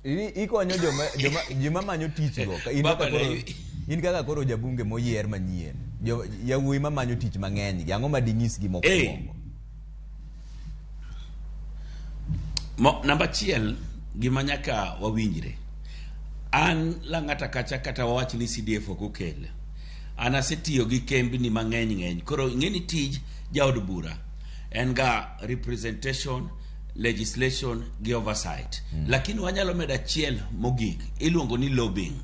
Ikonyo joma joma joma manyo tich go. In Baba kaka koro na- in kaka koro jabunge moyier manyien. Jo yawuoyi mamanyo tich mang'eny gi ang'o ma dinyisgi mokwongo? Namba achiel gima nyaka wawinjre an Lang'ata kacha kata wawach ni CDF ok okel an asetiyo gi kembni mang'eny ng'eny koro ing'e ni tij jaod bura en ga representation legislation gi oversight lakini wanyalo medo achiel mogik iluongo ni lobbying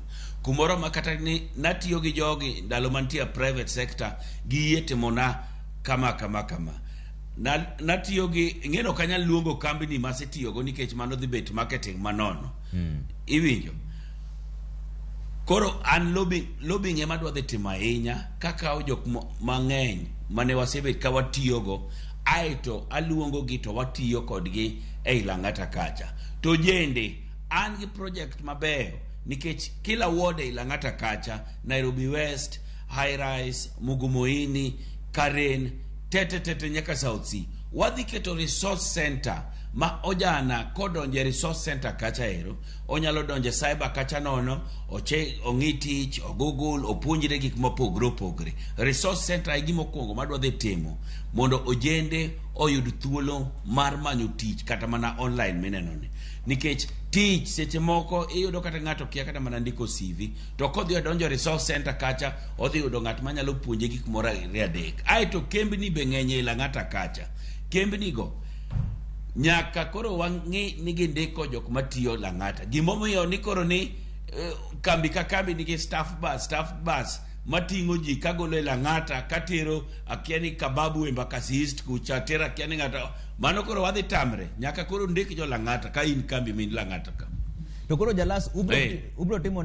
kumoro ma kata ni natiyo gi jogi ndalo mantie e private sector giyie timona kama kama kama Na- natiyo gi ing'eno ok anyal luongo kambini masetiyogo nikech mano dhi bet marketing manono iwinjo koro an lobbying, lobbying ema adwa dhi timo ahinya kakawo jok mang'eny mane wasebet ka watiyogo aeto aluongogi to watiyo kodgi ei Lang'ata kacha to jende an gi project mabeyo nikech kila ward ei Lang'ata kacha Nairobi West High Rise Mugumoini Karen tete tete nyaka South C wadhi keto resource center ma ojana kodonjo e resource center kacha ero onyalo donjo e cyber kacha nono oche ong'i tich ogoogle opuonjre gik mopogre opogre resource center e gima okwongo madwa dhi timo mondo ojende oyud thuolo mar manyo tich kata mana online mineno ni nikech tich seche moko iyudo kata ng'ato kia kata mana ndiko CV to kodhi odonjo resource center kacha odhi yudo ng'at manyalo puonje gik moro ariyo adek aeto kembni be ng'eny e Lang'ata kacha kembni go nyaka koro wang'i ni gindiko jok matiyo Lang'ata gimomiyo ni koro ni kambi ka kambi nigi staff bus staff bus mating'o ji kagolo e Lang'ata katero akia ni Kababu Embakasi East kucha tero akia ni ng'ato mano koro wadhi tamre nyaka koro ndik jo Lang'ata ka in kambi min Lang'ata ka To koro Jalas ubro, Hey. ubro timo